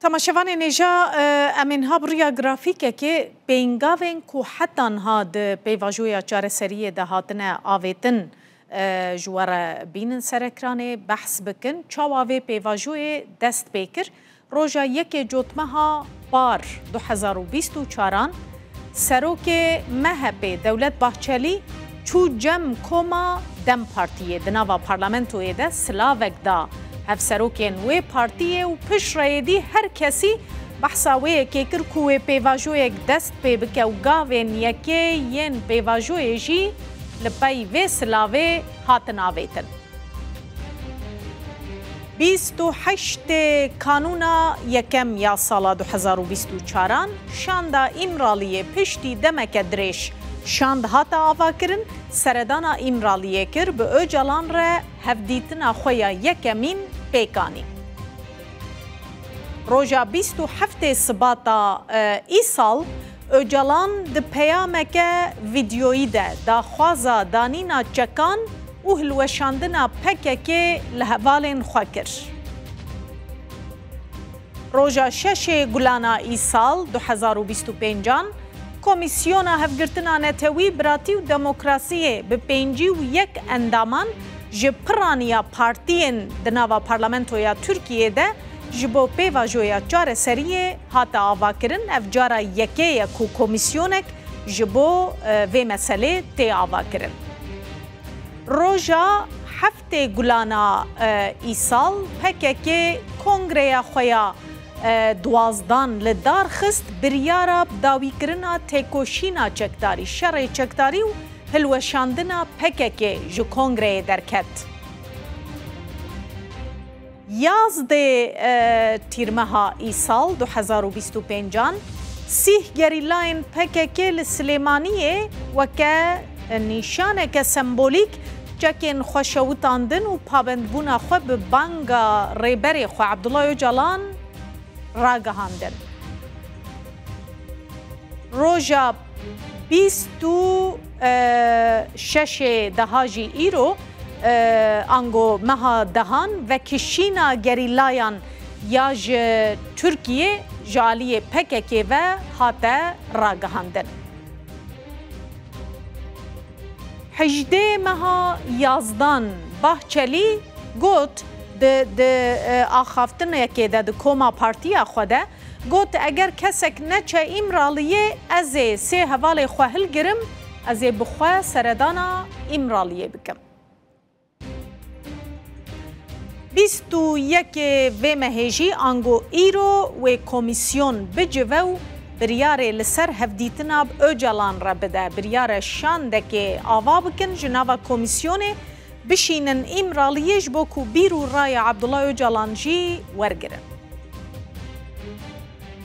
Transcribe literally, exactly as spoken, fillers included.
Temaşevanên hêja, e, em ê niha bi riya grafîkekê pêngavên ku heta niha di pêvajoya çareseriyê de hatine avêtin, e, ji we re bînin ser ekranê, behs bikin. Çawa vê pêvajoyê dest pê kir? Roja yekê Cotmeha Par du hezar û bîst û çaran, Serokê M H P Dewlet Bahçelî çû cem koma DEM Partiyê, di nava parlamentoyê de silavek da hevserokên wê partiyê û pişt re êdî her kesî behsa wê yekê kir ku wê pêvajoyek dest pê bike û gavên yekê yên pêvajoyê jî li pey vê silavê hatin avêtin. Bîst û heştê Kanûna yekem ya sala du hezar û bîst û çaran, şanda Îmraliyê piştî demeke dirêj şand hate avakirin, seredana Îmraliyê kir, bi Ocalan re hevdîtina xwe ya yekemîn pêk anî. Roja bîst û heftê Sibata, e, îsal, Ocalan di peyameke vîdyoyî de daxwaza danîna çekan û hilweşandina P K K li hevalên xwe kir. Roja şeşê Gulana îsal du hezar û bîst û pêncan, Komîsyona Hevgirtina Netewî, Biratî û Demokrasiyê bi pêncî û yek endaman ji piraniya partiyên di nava Parlamentoya Tirkiyê de ji bo pêvajoya çareseriyê hate avakirin. Ev cara yekê ye ku komîsyonek ji bo, e, vê meselê tê avakirin. Roja heftê Gulana, e, îsal, P K K kongreya xwe ya, e, duwazdan li dar xist, biryara dawîkirina têkoşîna çekdarî, şerê çekdarî û hilweşandina P K K ji kongreyê derket. Yazdê, e, Tîrmeha îsal du hezar û bîst û pêncan, sîh gerîlayên P K K li Silêmaniyê weke nîşaneke sembolîk çekên xwe şewitandin û pabendbûna xwe bi banga rêberê xwe Abdullah Ocalan ragihandin. Roja bîst û şeşê deha jî îro, e, ango meha dehan, vekişîna gerîlayan ya ji Tirkiyê ji aliyê P K K ve hate ragihandin. Hejdê meha yazdan Bahçelî got, di, di, e, axaftinekê de di koma partiya xwe de got, eger kesek neçe Îmraliyê, ez ê sê hevalê xwe hilgirim, ez ê bi xwe seredana Îmraliyê bikim. Bîst û yekê vê mehê jî ango îro wê komîsyon bicive û biryarê li ser hevdîtina bi Ocalan re bide. Biryare şandekê ava bikin, ji nava komîsyonê bişînin Îmraliyê ji bo ku bîr û raya Abdullah Ocalan jî wergirin.